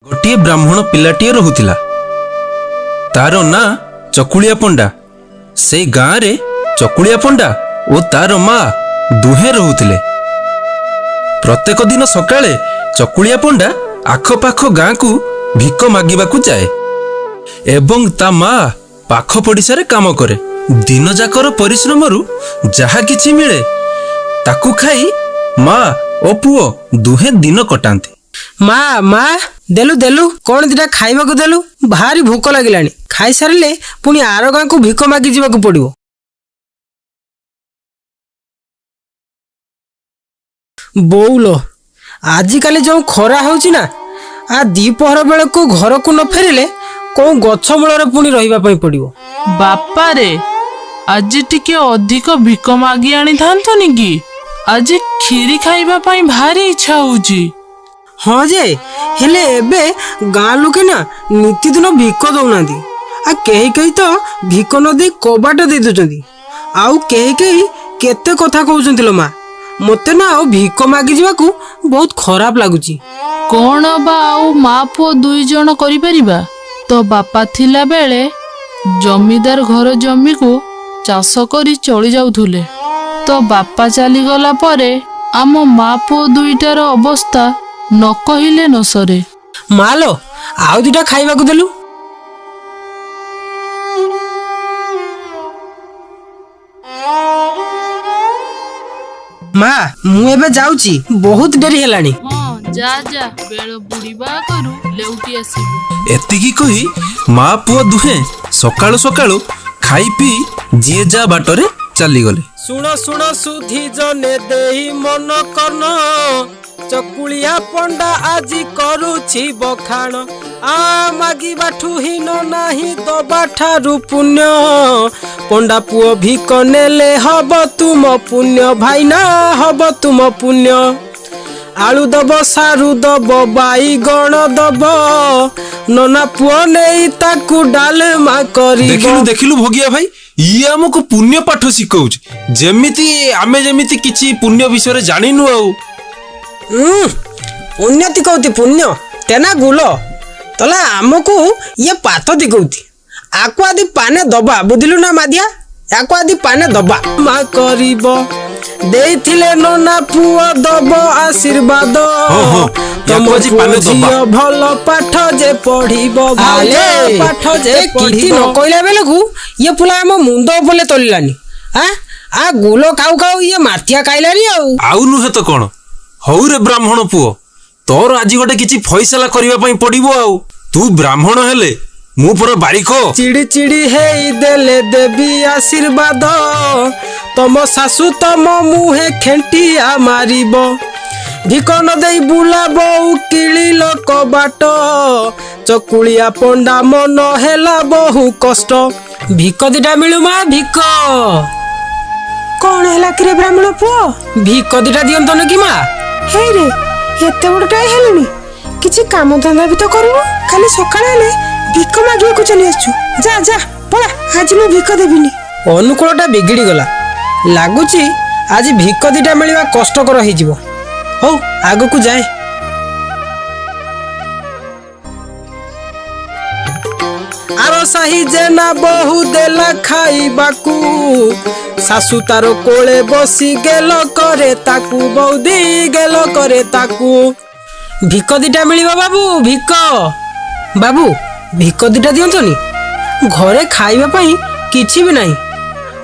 ଗୋଟିଏ ବ୍ରାହ୍ମଣ ପିଲାଟିଏ ରହୁଥିଲା। ତାର ନାଁ ଚକୁଳିଆ ପଣ୍ଡା। ସେଇ ଗାଁରେ ଚକୁଳିଆ ପଣ୍ଡା ଓ ତାର ମା ଦୁହେଁ ରହୁଥିଲେ। ପ୍ରତ୍ୟେକ ଦିନ ସକାଳେ ଚକୁଳିଆ ପଣ୍ଡା ଆଖପାଖ ଗାଁକୁ ଭିକ ମାଗିବାକୁ ଯାଏ ଏବଂ ତା ମା ପାଖ ପଡ଼ିଶାରେ କାମ କରେ। ଦିନଯାକର ପରିଶ୍ରମରୁ ଯାହା କିଛି ମିଳେ ତାକୁ ଖାଇ ମା ଓ ପୁଅ ଦୁହେଁ ଦିନ କଟାନ୍ତି। ମା, ମା, ଦେଲୁ ଦେଲୁ, କଣ ଦିଟା ଖାଇବାକୁ ଦେଲୁ, ଭାରି ଭୋକ ଲାଗିଲାଣି। ଖାଇସାରିଲେ ପୁଣି ଆର ଗାଁକୁ ଭିକ ମାଗି ଯିବାକୁ ପଡିବ। ବୋଉଲ, ଆଜିକାଲି ଯୋଉ ଖରା ହେଉଛି ନା, ଆ ଦ୍ୱିପହର ବେଳକୁ ଘରକୁ ନ ଫେରିଲେ କୋଉ ଗଛ ମୂଳରେ ପୁଣି ରହିବା ପାଇଁ ପଡିବ। ବାପାରେ, ଆଜି ଟିକେ ଅଧିକ ଭିକ ମାଗି ଆଣିଥାନ୍ତନି କି? ଆଜି କ୍ଷୀରି ଖାଇବା ପାଇଁ ଭାରି ଇଚ୍ଛା ହଉଛି। ହଁ ଯେ, ହେଲେ ଏବେ ଗାଁ ଲୋକେ ନା ନିତିଦିନ ଭିକ ଦଉନାହାନ୍ତି। ଆଉ କେହି କେହି ତ ଭିକ ନ ଦେଇ କବାଟ ଦେଇ ଦଉଛନ୍ତି, ଆଉ କେହି କେହି କେତେ କଥା କହୁଛନ୍ତି ଲୋ ମା। ମୋତେ ନା ଆଉ ଭିକ ମାଗି ଯିବାକୁ ବହୁତ ଖରାପ ଲାଗୁଛି। କଣ ବା ଆଉ ମା ପୁଅ ଦୁଇ ଜଣ କରିପାରିବା? ତୋ ବାପା ଥିଲା ବେଳେ ଜମିଦାର ଘର ଜମିକୁ ଚାଷ କରି ଚଳି ଯାଉଥିଲେ। ତୋ ବାପା ଚାଲିଗଲା ପରେ ଆମ ମା ପୁଅ ଦୁଇଟାର ଅବସ୍ଥା ନ କହିଲେ ନ ସରେ। ମା ଲୋ, ଆଉ ଦିଟା ଖାଇବାକୁ ଦେଲୁ। ମା, ମୁଁ ଏବେ ଯାଉଛି, ବହୁତ ଡେରି ହେଲାଣି। ହଁ, ଯା ଯା, ବେଳ ବୁଡିବା ଆଗରୁ ଲେଉଟି ଆସିବୁ। ଏତିକି କହି ମା ପୁଅ ଦୁହେଁ ସକାଳୁ ସକାଳୁ ଖାଇ ପିଇ ଯିଏ ଯା ବାଟରେ ଚାଲିଗଲେ। ଶୁଣ ଶୁଣ ସୁଧି ଜନେ ଦେଇ ମନ କର୍ଣ୍ଣ, ଚକୁଳିଆ ପଣ୍ଡା ଆଜି କରୁଛି ବଖାଣ। ଆ ମାଗିବାଠୁ ହୀନ ନାହିଁ ଦବା ଠାରୁ ପୁଣ୍ୟ, ପଣ୍ଡା ପୁଅ ଭିକ ନେଲେ ହବ ତୁମ ପୁଣ୍ୟ, ଭାଇନା ହବ ତୁମ ପୁଣ୍ୟ। ଆଳୁ ଦବ, ସାରୁ ଦବ, ବାଇଗଣ ଦବ, ନନା ପୁଅ ନେଇ ତାକୁ ଡାଲମା କରିବ। ଦେଖିଲୁ ଦେଖିଲୁ ଭଗିଆ ଭାଇ, ଇଏ ଆମକୁ ପୁଣ୍ୟ ପାଠ ଶିଖଉଛି, ଯେମିତି ଆମେ ଯେମିତି କିଛି ପୁଣ୍ୟ ବିଷୟରେ ଜାଣିନୁ। ଆଉ ପୁଣ୍ୟ ତିକଉତି, ପୁଣ୍ୟ ତେନା ଗୁଲ ତଲେ ଆମକୁ ଇଏ ପାତ ତିକଉତି। ଆକୁ ଆଦି ପାନେ ଦବା, ବୁଝିଲୁ ନା ମାଦିଆ? ଆକୁ ଆଦି ପାନେ ଦବା। ମା କରିବ ଦେଇଥିଲେ ନନା ପୁଅ ଦବ ଆଶୀର୍ବାଦ। ହଁ ହଁ, ତମ ୟାକୁ ଆଜି ପାନେ ଦବା। ଝିଅ ଭଲ ପାଠ ଯେ ପଢିବ, ଭଲ ପାଠ ଯେ ପଢିବ। ନ କହିଲା ବେଳକୁ ଇଏ ପୁଲା ଆମ ମୁଣ୍ଡ ଉପରେ ତଳିଲାନି। ଆ ଗୁଲ ଖାଉ ଖାଉ ଇଏ ମାତିଆ ଖାଇଲାନି ଆଉ। ଆଉ ନୁହେଁ ତ କଣ? ହଉ ରେ ବ୍ରାହ୍ମଣ ପୁଅ, ତୋର ଆଜି ଗୋଟେ କିଛି ଫଇସଲା କରିବା ପାଇଁ ପଡିବ। ଆଉ ତୁ ବ୍ରାହ୍ମଣ ହେଲେ ମୁଁ ପରା ବାରିକ। ଚିଡି ଚିଡି ହେଇ ଦେଲେ ଦେବୀ ଆଶୀର୍ବାଦ, ତମ ଶାଶୁ ତମ ମୁହେଁ ଖେଣ୍ଟିଆ ମାରିବ। ଭିକ ନ ଦେଇ ବୁଲା ବୋଉ କିଳିଲ କବାଟ, ଚକୁଳିଆ ପଣ୍ଡା ମନ ହେଲା ବହୁ କଷ୍ଟ। ଭିକ ଦିଟା ମିଳୁ ମା, ଭିକ। କଣ ହେଲା କିରେ ବ୍ରାହ୍ମଣ ପୁଅ? ଭିକ ଦିଟା ଦିଅନ୍ତନି କି ମା? ହେଇରେ, ଏତେ ବଡ଼ଟାଏ ହେଲୁଣି, କିଛି କାମ ଧନ୍ଦା ବି ତ କରୁନୁ, ଖାଲି ସକାଳ ହେଲେ ଭିକ ମାଗିବାକୁ ଚାଲି ଆସୁଛୁ। ଯା ଯା, ପଳା, ଆଜି ମୁଁ ଭିକ ଦେବିନି। ଅନୁକୂଳଟା ବିଗିଡ଼ି ଗଲା ଲାଗୁଛି, ଆଜି ଭିକ ଦିଟା ମିଳିବା କଷ୍ଟକର ହେଇଯିବ। ହଉ, ଆଗକୁ ଯାଏ। ଆର ସାହି ଜେନା ବହୁ ଦେଲା ଖାଇବାକୁ, ଶାଶୁ ତାର କୋଳେ ବସି ଗେଲ କରେ ତାକୁ, ବୌଦି ଗେଲ କରେ ତାକୁ। ଭିକ ଦିଟା ମିଳିବ ବାବୁ? ଭିକ ବାବୁ, ଭିକ ଦିଟା ଦିଅନ୍ତନି? ଘରେ ଖାଇବା ପାଇଁ କିଛି ବି ନାହିଁ।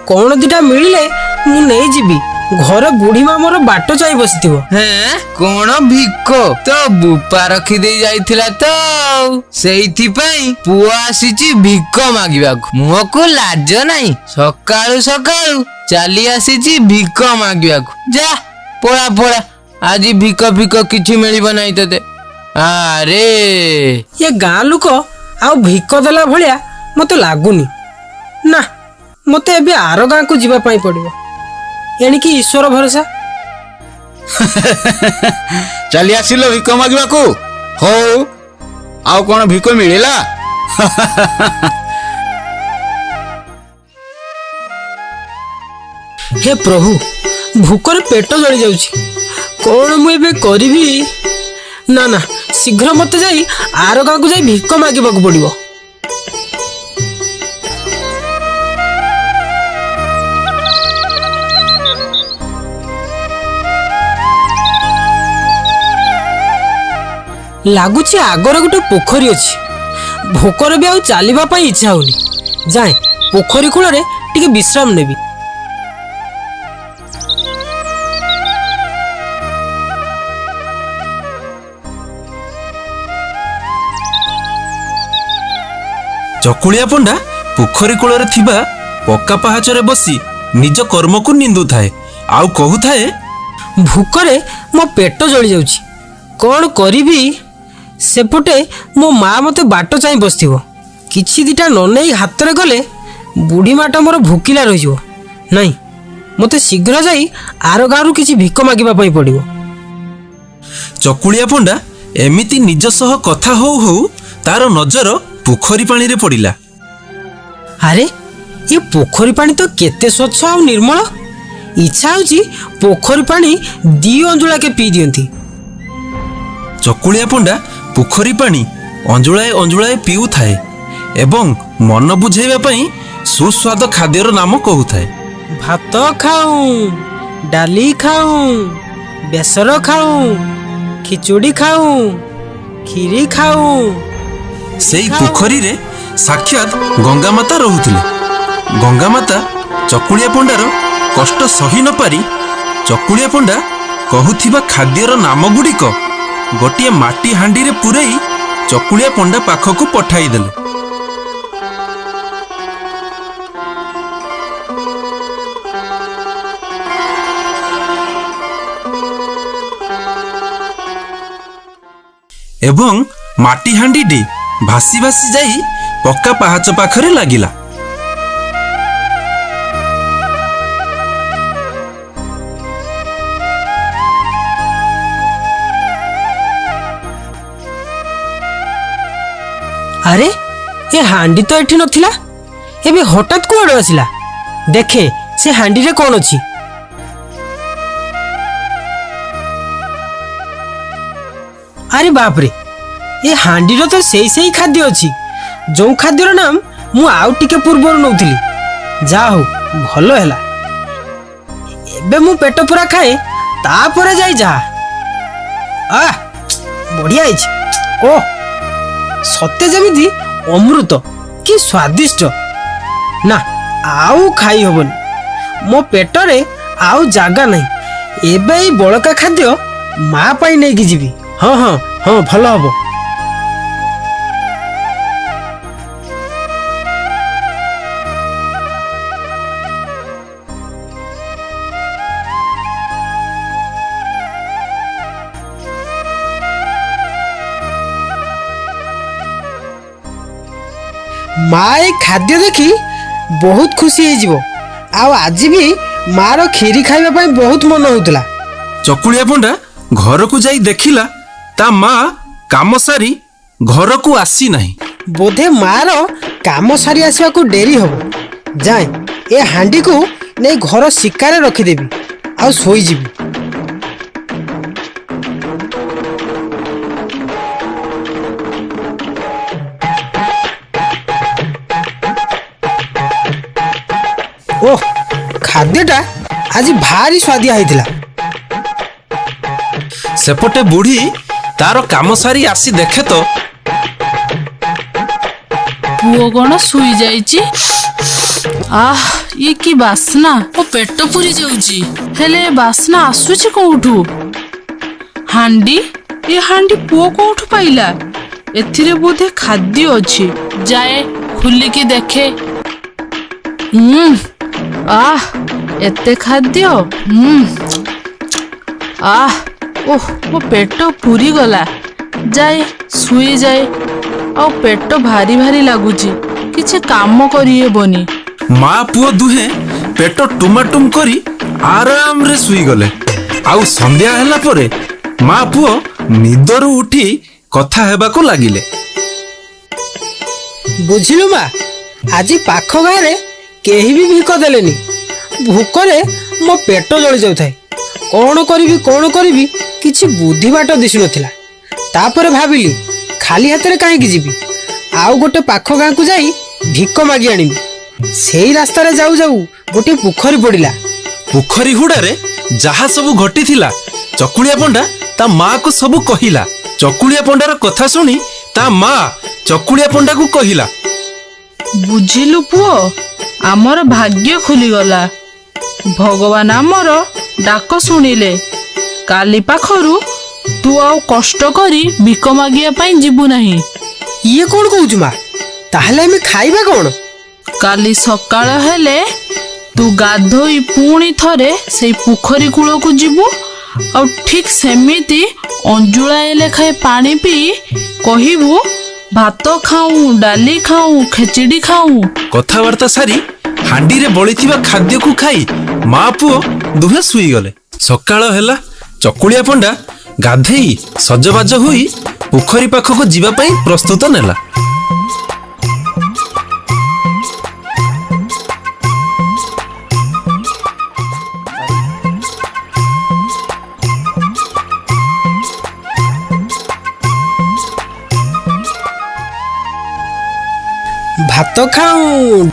କଣ ଦିଟା ମିଳିଲେ ମୁଁ ନେଇଯିବି, ଘରେ ବୁଢୀ ମା ମୋର ବାଟ ଚାହିଁ ବସିଥିବ। ହେଁ, କଣ ଭିକ? ତୋ ବୁପା ରଖିଦେଇ ଯାଇଥିଲା ତ ଆଉ, ସେଇଥିପାଇଁ ପୁଅ ଆସିଛି ଭିକ ମାଗିବାକୁ। ମୁହଁକୁ ଲାଜ ନାହିଁ, ସକାଳୁ ସକାଳୁ ଚାଲି ଆସିଛି ଭିକ ମାଗିବାକୁ। ଯା ପଳା ପଳା, ଆଜି ଭିକ ଫିକ କିଛି ମିଳିବ ନାହିଁ ତତେ। ଆରେ ଏ ଗାଁ ଲୋକ ଆଉ ଭିକ ଦେଲା ଭଳିଆ ମତେ ଲାଗୁନି। ନା, ମତେ ଏବେ ଆର ଗାଁକୁ ଯିବା ପାଇଁ ପଡିବ। ଏଣିକି ଈଶ୍ୱର ଭରସା। ଚାଲି ଆସିଲ ଭିକ ମାଗିବାକୁ? ହଉ, ଆଉ କଣ ଭିକ ମିଳିଲା? ହେ ପ୍ରଭୁ, ଭୋକରେ ପେଟ ଜଳି ଯାଉଛି, କଣ ମୁଁ ଏବେ କରିବି? ନା ନା, ଶୀଘ୍ର ମୋତେ ଯାଇ ଆର ଗାଁକୁ ଯାଇ ଭିକ ମାଗିବାକୁ ପଡ଼ିବ। ଲାଗୁଛି ଆଗରେ ଗୋଟେ ପୋଖରୀ ଅଛି। ଭୋକରେ ବି ଆଉ ଚାଲିବା ପାଇଁ ଇଚ୍ଛା ହଉନି। ଯାଏ ପୋଖରୀ କୂଳରେ ଟିକେ ବିଶ୍ରାମ ନେବି। ଚକୁଳିଆ ପଣ୍ଡା ପୋଖରୀ କୂଳରେ ଥିବା ପକ୍କା ପାହାଚରେ ବସି ନିଜ କର୍ମକୁ ନିନ୍ଦୁଥାଏ ଆଉ କହୁଥାଏ, ଭୋକରେ ମୋ ପେଟ ଜଳି ଯାଉଛି, କ'ଣ କରିବି? ସେପଟେ ମୋ ମା ମୋତେ ବାଟ ଚାହିଁ ବସିଥିବ। କିଛି ଦିଟା ନ ନେଇ ହାତରେ ଗଲେ ବୁଢ଼ୀ ମାଟା ମୋର ଭୋକିଲା ରହିଯିବ। ନାଇଁ, ମୋତେ ଶୀଘ୍ର ଯାଇ ଆର ଗାଁରୁ କିଛି ଭିକ ମାଗିବା ପାଇଁ ପଡ଼ିବ। ଚକୁଳିଆ ପଣ୍ଡା ଏମିତି ନିଜ ସହ କଥା ହଉ ହଉ ତାର ନଜର ପୋଖରୀ ପାଣିରେ ପଡ଼ିଲା। ଆରେ, ଏ ପୋଖରୀ ପାଣି ତ କେତେ ସ୍ୱଚ୍ଛ ଆଉ ନିର୍ମଳ! ଇଚ୍ଛା ହେଉଛି ପୋଖରୀ ପାଣି ଦି ଅଞ୍ଜୁଳାକେ ପିଇ ଦିଅନ୍ତି। ଚକୁଳିଆ ପଣ୍ଡା ପୋଖରୀ ପାଣି ଅଞ୍ଜୁଳାଏ ଅଞ୍ଜୁଳାଏ ପିଉଥାଏ ଏବଂ ମନ ବୁଝେଇବା ପାଇଁ ସୁସ୍ୱାଦ ଖାଦ୍ୟର ନାମ କହୁଥାଏ। ଭାତ ଖାଉଁ, ଡାଲି ଖାଉଁ, ବେସର ଖାଉଁ, ଖିଚୁଡ଼ି ଖାଉଁ, କ୍ଷୀରି ଖାଉଁ। ସେଇ ପୋଖରୀରେ ସାକ୍ଷାତ ଗଙ୍ଗାମାତା ରହୁଥିଲେ। ଗଙ୍ଗାମାତା ଚକୁଳିଆ ପଣ୍ଡାର କଷ୍ଟ ସହି ନପାରି ଚକୁଳିଆ ପଣ୍ଡା କହୁଥିବା ଖାଦ୍ୟର ନାମ ଗୁଡ଼ିକ ଗୋଟିଏ ମାଟି ହାଣ୍ଡିରେ ପୂରେଇ ଚକୁଳିଆ ପଣ୍ଡା ପାଖକୁ ପଠାଇଦେଲେ। ଏବଂ ମାଟି ହାଣ୍ଡିଟି ଭାସି ଭାସି ଯାଇ ପକ୍କା ପାହାଚ ପାଖରେ ଲାଗିଲା। ଆରେ, ଏ ହାଣ୍ଡି ତ ଏଠି ନଥିଲା, ଏବେ ହଠାତ୍ କୁଆଡ଼ୁ ଆସିଲା? ଦେଖେ ସେ ହାଣ୍ଡିରେ କ'ଣ ଅଛି। ଆରେ ବାପରେ, ଏ ହାଣ୍ଡିର ତ ସେଇ ସେଇ ଖାଦ୍ୟ ଅଛି ଯେଉଁ ଖାଦ୍ୟର ନାମ ମୁଁ ଆଉ ଟିକେ ପୂର୍ବରୁ ନେଉଥିଲି। ଯାହା ହଉ, ଭଲ ହେଲା। ଏବେ ମୁଁ ପେଟ ପୁରା ଖାଏ, ତାପରେ ଯାଇ ଯାହା। ଆহ, ବଢ଼ିଆ ହେଇଛି। ଓ, ସତେ ଯେମିତି ଅମୃତ, କି ସ୍ୱାଦିଷ୍ଟ! ନା, ଆଉ ଖାଇ ହବନି, ମୋ ପେଟରେ ଆଉ ଜାଗା ନାହିଁ। ଏବେ ଏଇ ବଳକା ଖାଦ୍ୟ ମା ପାଇଁ ନେଇକି ଯିବି। ହଁ ହଁ ହଁ, ଭଲ ହବ। ମା ଏ ଖାଦ୍ୟ ଦେଖି ବହୁତ ଖୁସି ହେଇଯିବ। ଆଉ ଆଜି ବି ମାର କ୍ଷୀରି ଖାଇବା ପାଇଁ ବହୁତ ମନ ହଉଥିଲା। ଚକୁଳିଆ ପଣ୍ଡା ଘରକୁ ଯାଇ ଦେଖିଲା ତା ମା କାମ ସାରି ଘରକୁ ଆସିନାହିଁ। ବୋଧେ ମାର କାମ ସାରି ଆସିବାକୁ ଡେରି ହବ। ଯାଏ ଏ ହାଣ୍ଡିକୁ ନେଇ ଘର ଶିକାରେ ରଖିଦେବି ଆଉ ଶୋଇଯିବି। ଓহ, ଖାଦ୍ୟଟା ଆଜି ଭାରି ସ୍ୱାଦିଆ ହେଇଥିଲା। ସେପଟେ ବୁଢ଼ୀ ତାର କାମ ସାରି ଆସି ଦେଖେ ତ ପୁଅ କଣ ଶୋଇଯାଇଛି। ଆଃ, ଇଏ କି ବାସ୍ନା! ମୋ ପେଟ ପୁରି ଯାଉଛି। ହେଲେ ଏ ବାସ୍ନା ଆସୁଛି କୋଉଠୁ? ହାଣ୍ଡି, ଏ ହାଣ୍ଡି ପୁଅ କୋଉଠୁ ପାଇଲା? ଏଥିରେ ବୋଧେ ଖାଦ୍ୟ ଅଛି। ଯାଏ ଖୋଲିକି ଦେଖେ। ଉଁ ଆଃ, ଏତେ ଖାଦ୍ୟ! ଉଁ ଆଃ, ଓହ, ମୋ ପେଟ ପୁରିଗଲା। ଯାଏ ଶୋଇଯାଏ। ଆଉ ପେଟ ଭାରି ଭାରି ଲାଗୁଛି, କିଛି କାମ କରିହେବନି। ମା ପୁଅ ଦୁହେଁ ପେଟ ଟୁମାଟୁମ କରି ଆରାମରେ ଶୋଇଗଲେ। ଆଉ ସନ୍ଧ୍ୟା ହେଲା ପରେ ମା ପୁଅ ନିଦରୁ ଉଠି କଥା ହେବାକୁ ଲାଗିଲେ। ବୁଝିଲୁ ମା, ଆଜି ପାଖ ଗାଁରେ କେହି ବି ଭିକ ଦେଲେନି। ଭୋକରେ ମୋ ପେଟ ଜଳି ଯାଉଥାଏ। କ'ଣ କରିବି କ'ଣ କରିବି, କିଛି ବୁଦ୍ଧି ବାଟ ଦିଶୁନଥିଲା। ତାପରେ ଭାବିଲି ଖାଲି ହାତରେ କାହିଁକି ଯିବି, ଆଉ ଗୋଟେ ପାଖ ଗାଁକୁ ଯାଇ ଭିକ ମାଗି ଆଣିବି। ସେଇ ରାସ୍ତାରେ ଯାଉ ଯାଉ ଗୋଟିଏ ପୋଖରୀ ପଡ଼ିଲା। ପୋଖରୀ ହୁଡ଼ାରେ ଯାହା ସବୁ ଘଟିଥିଲା ଚକୁଳିଆ ପଣ୍ଡା ତା ମାକୁ ସବୁ କହିଲା। ଚକୁଳିଆ ପଣ୍ଡାର କଥା ଶୁଣି ତା ମା ଚକୁଳିଆ ପଣ୍ଡାକୁ କହିଲା, ବୁଝିଲୁ ପୁଅ, ଆମର ଭାଗ୍ୟ ଖୋଲିଗଲା। ଭଗବାନ ଆମର ଡାକ ଶୁଣିଲେ। କାଲି ପାଖରୁ ତୁ ଆଉ କଷ୍ଟ କରି ଭିକ ମାଗିବା ପାଇଁ ଯିବୁ ନାହିଁ। ଇଏ କଣ କହୁଛୁ ମା? ତାହେଲେ ଆମେ ଖାଇବା କଣ? କାଲି ସକାଳ ହେଲେ ତୁ ଗାଧୋଇ ପୁଣି ଥରେ ସେଇ ପୋଖରୀ କୂଳକୁ ଯିବୁ, ଆଉ ଠିକ୍ ସେମିତି ଅଞ୍ଜୁଳାଏ ଲେଖାଏ ପାଣି ପିଇ କହିବୁ ଭାତ ଖାଉଁ, ଡାଲି ଖାଉଁ, ଖେଚିଡ଼ି ଖାଉଁ। କଥାବାର୍ତ୍ତା ସାରି ହାଣ୍ଡିରେ ବଳିଥିବା ଖାଦ୍ୟକୁ ଖାଇ ମା ପୁଅ ଦୁହେଁ ଶୋଇଗଲେ। ସକାଳ ହେଲା। ଚକୁଳିଆ ପଣ୍ଡା ଗାଧେଇ ସଜବାଜ ହୋଇ ପୋଖରୀ ପାଖକୁ ଯିବା ପାଇଁ ପ୍ରସ୍ତୁତ ନେଲା। ଭାତ ଖାଉଁ,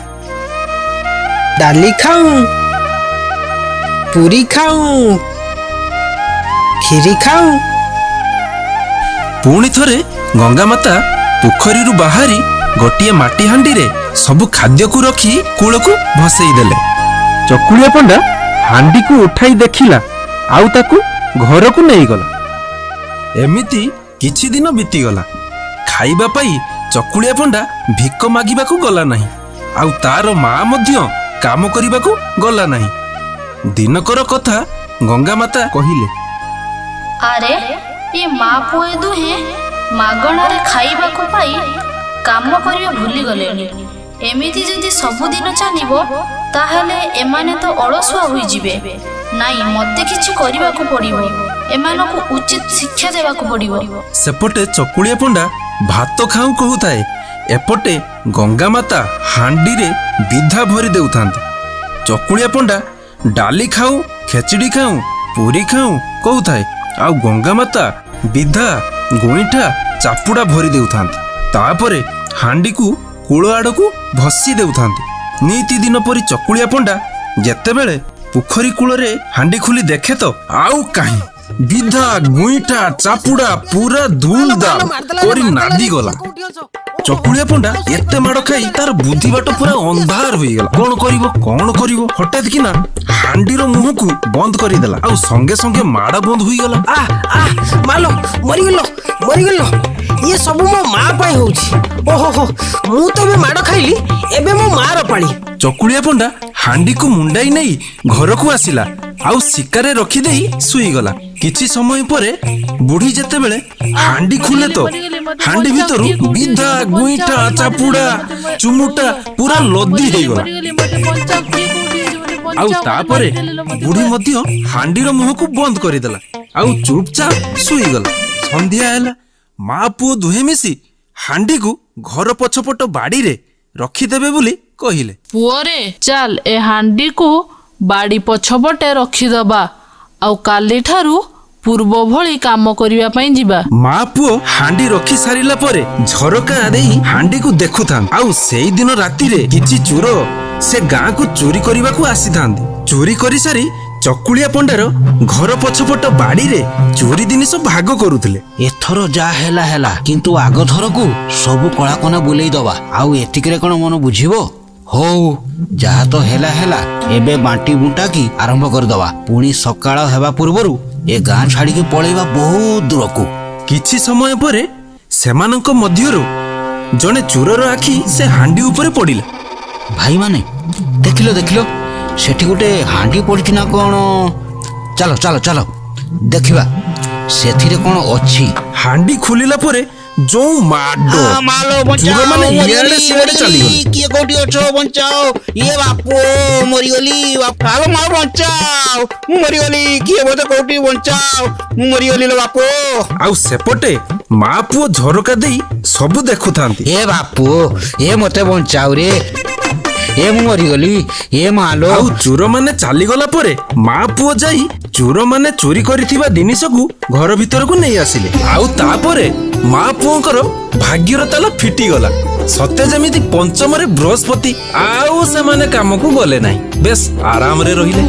ଡାଲି ଖାଉଁ, ପୁରୀ ଖାଉଁ, କ୍ଷୀରି ଖାଉଁ। ପୁଣି ଥରେ ଗଙ୍ଗା ମାତା ପୋଖରୀରୁ ବାହାରି ଗୋଟିଏ ମାଟି ହାଣ୍ଡିରେ ସବୁ ଖାଦ୍ୟକୁ ରଖି କୂଳକୁ ଭସେଇ ଦେଲେ। ଚକୁଳିଆ ପଣ୍ଡା ହାଣ୍ଡିକୁ ଉଠାଇ ଦେଖିଲା ଆଉ ତାକୁ ଘରକୁ ନେଇଗଲା। ଏମିତି କିଛି ଦିନ ବିତିଗଲା। ଖାଇବା ପାଇଁ ଚକୁଳିଆ ପଣ୍ଡା ଭିକ ମାଗିବାକୁ ଗଲା ନାହିଁ, ଆଉ ତାର ମା ମଧ୍ୟ କାମ କରିବାକୁ ଗଲା ନାହିଁ। ଦିନକର କଥା, ଗଙ୍ଗା ମାତା କହିଲେ, ଆରେ ଏ ମା ପୁଅ ଦୁହେଁ ମାଗଣାରେ ଖାଇବାକୁ ପାଇ କାମ କରିବା ଭୁଲିଗଲେଣି। ଏମିତି ଯଦି ସବୁଦିନ ଚାଲିବ ତାହେଲେ ଏମାନେ ତ ଅଳସୁଆ ହୋଇଯିବେ। ନାଇଁ, ମୋତେ କିଛି କରିବାକୁ ପଡ଼ିବ। ଏମାନଙ୍କୁ ଉଚିତ ଶିକ୍ଷା ଦେବାକୁ ପଡ଼ିବ। ସେପଟେ ଚକୁଳିଆ ପଣ୍ଡା ଭାତ ଖାଉଁ କହୁଥାଏ, ଏପଟେ ଗଙ୍ଗା ମାତା ହାଣ୍ଡିରେ ବିଧା ଭରି ଦେଉଥାନ୍ତି। ଚକୁଳିଆ ପଣ୍ଡା ଡାଲି ଖାଉଁ, ଖେଚିଡ଼ି ଖାଉଁ, ପୁରୀ ଖାଉଁ କହୁଥାଏ, ଆଉ ଗଙ୍ଗା ମାତା ବିଧା, ଗୋଇଠା, ଚାପୁଡ଼ା ଭରି ଦେଉଥାନ୍ତି। ତାପରେ ହାଣ୍ଡିକୁ କୂଳ ଆଡ଼କୁ ଭସି ଦେଉଥାନ୍ତି। ନିତିଦିନ ପରି ଚକୁଳିଆ ପଣ୍ଡା ଯେତେବେଳେ ପୋଖରୀ କୂଳରେ ହାଣ୍ଡି ଖୋଲି ଦେଖେ ତ ଆଉ କାହିଁ, ବିଧା, ଗୁଇଠା, ଚାପୁଡ଼ା ପୁରା ଧୁମ୍ ଦାମ କରି ନାଦିଗଲା। ଚକୁଳିଆ ପଣ୍ଡା ଏତେ ମାଡ଼ ଖାଇ ତାର ବୁଦ୍ଧି ବାଟ ପୁରା ଅନ୍ଧାର ହୋଇଗଲା। କଣ କରିବ, କଣ କରିବ? ହଠାତ୍ କିନା ହାଣ୍ଡିର ମୁହଁକୁ ବନ୍ଦ କରିଦେଲା, ଆଉ ସଙ୍ଗେ ସଙ୍ଗେ ମାଡ଼ ବନ୍ଦ ହୋଇଗଲା। ଆ ଆ ମାଲୋ, ମରିଗଲ, ମରିଗଲ! ଇଏ ସବୁ ମୋ ମା ପାଇଁ ହଉଛି। ଓହୋ ହୋ, ମୁଁ ତ ଏବେ ମାଡ଼ ଖାଇଲି, ଏବେ ମୋ ମାର ପାଳି। ଚକୁଳିଆ ପଣ୍ଡା ହାଣ୍ଡିକୁ ମୁଣ୍ଡାଇ ନେଇ ଘରକୁ ଆସିଲା, ଆଉ ଶିକାରେ ରଖିଦେଇ ଶୋଇଗଲା। କିଛି ସମୟ ପରେ ବୁଢୀ ଯେତେବେଳେ ହାଣ୍ଡି ଖୋଲେ ତ ହାଣ୍ଡି ଭିତରୁ ବିଧା, ଗୁଇଠା, ଚାପୁଡ଼ା, ଚୁମୁଟା ପୁରା ଲଦି ହେଇଗଲା। ଆଉ ତାପରେ ବୁଢୀ ମଧ୍ୟ ହାଣ୍ଡିର ମୁହଁକୁ ବନ୍ଦ କରିଦେଲା ଆଉ ଚୁପଚାପ ଶୋଇଗଲା। ସନ୍ଧ୍ୟା ହେଲା। ମା ପୁଅ ଦୁହେଁ ମିଶି ହାଣ୍ଡିକୁ ଘର ପଛପଟ ବାଡ଼ିରେ ରଖିଦେବେ ବୋଲି କହିଲେ। ପୁଅରେ, ଚାଲ ଏ ହାଣ୍ଡିକୁ ବାଡ଼ି ପଛପଟେ ରଖିଦବା, ଆଉ କାଲିଠାରୁ ପୂର୍ବ ଭଳି କାମ କରିବା ପାଇଁ ଯିବା। ମା ପୁଅ ହାଣ୍ଡି ରଖି ସାରିଲା ପରେ ଝରକା ଦେଇ ହାଣ୍ଡିକୁ ଦେଖୁଥାନ୍ତି। ଆଉ ସେଇଦିନ ରାତିରେ କିଛି ଚୋର ସେ ଗାଁକୁ ଚୋରି କରିବାକୁ ଆସିଥାନ୍ତି। ଚୋରି କରିସାରି ଚକୁଳିଆ ପଣ୍ଡାର ଘର ପଛପଟ ବାଡ଼ିରେ ଚୋରି ଜିନିଷ ଭାଗ କରୁଥିଲେ। ଏଥର ଯାହା ହେଲା ହେଲା, କିନ୍ତୁ ଆଗ ଥରକୁ ସବୁ କଳାକନା ବୁଲେଇ ଦବା। ଆଉ ଏତିକିରେ କଣ ମନ ବୁଝିବ? ହଉ, ଯାହା ତ ହେଲା ହେଲା, ଏବେ ବାଣ୍ଟି ବୁଣ୍ଟା କି ଆରମ୍ଭ କରିଦବା। ପୁଣି ସକାଳ ହେବା ପୂର୍ବରୁ ଏ ଗାଁ ଛାଡ଼ିକି ପଳେଇବା ବହୁତ ଦୂରକୁ। କିଛି ସମୟ ପରେ ସେମାନଙ୍କ ମଧ୍ୟରୁ ଜଣେ ଚୋରର ଆଖି ସେ ହାଣ୍ଡି ଉପରେ ପଡ଼ିଲା। ଭାଇମାନେ, ଦେଖିଲ ଦେଖିଲ, ସେଠି ଗୋଟେ ହାଣ୍ଡି ପଡ଼ିଛି ନା କଣ? ଚାଲ ଚାଲ ଚାଲ, ଦେଖିବା ସେଥିରେ କଣ ଅଛି। ହାଣ୍ଡି ଖୋଲିଲା ପରେ ଯୋଉ ମାଡ଼, ଚୋରମାନେ ଇଆଡ଼େ ସିଆଡ଼େ ଚାଲିଗଲେ। କିଏ କୋଉଠି ଅଛ, ବଞ୍ଚାଅ! ଇଏ ବାପୁ, ମରିଗଲି! ଆଲୋ ମା, ବଞ୍ଚାଅ, ମୁଁ ମରିଗଲି! କିଏ ବୋଧେ କୋଉଠି, ବଞ୍ଚାଅ, ମୁଁ ମରିଗଲି ଲୋ ବାପୁ! ଆଉ ସେପଟେ ମା ପୁଅ ଝରକା ଦେଇ ସବୁ ଦେଖୁଥାନ୍ତି। ଏ ବାପୁ, ଏ ମତେ ବଞ୍ଚାଅ ରେ, ଏ ମୁଁ ମରିଗଲି, ଏ ମାଲୋ! ଆଉ ଚୋରମାନେ ଚାଲିଗଲା ପରେ ମା ପୁଅ ଯାଇ ଚୋରମାନେ ଚୋରି କରିଥିବା ଜିନିଷକୁ ଘର ଭିତରକୁ ନେଇ ଆସିଲେ। ଆଉ ତାପରେ ମା ପୁଅଙ୍କର ଭାଗ୍ୟର ତାଲା ଫିଟିଗଲା, ସତେ ଯେମିତି ପଞ୍ଚମରେ ବୃହସ୍ପତି। ଆଉ ସେମାନେ କାମକୁ ଗଲେ ନାହିଁ, ବେଶ ଆରାମରେ ରହିଲେ।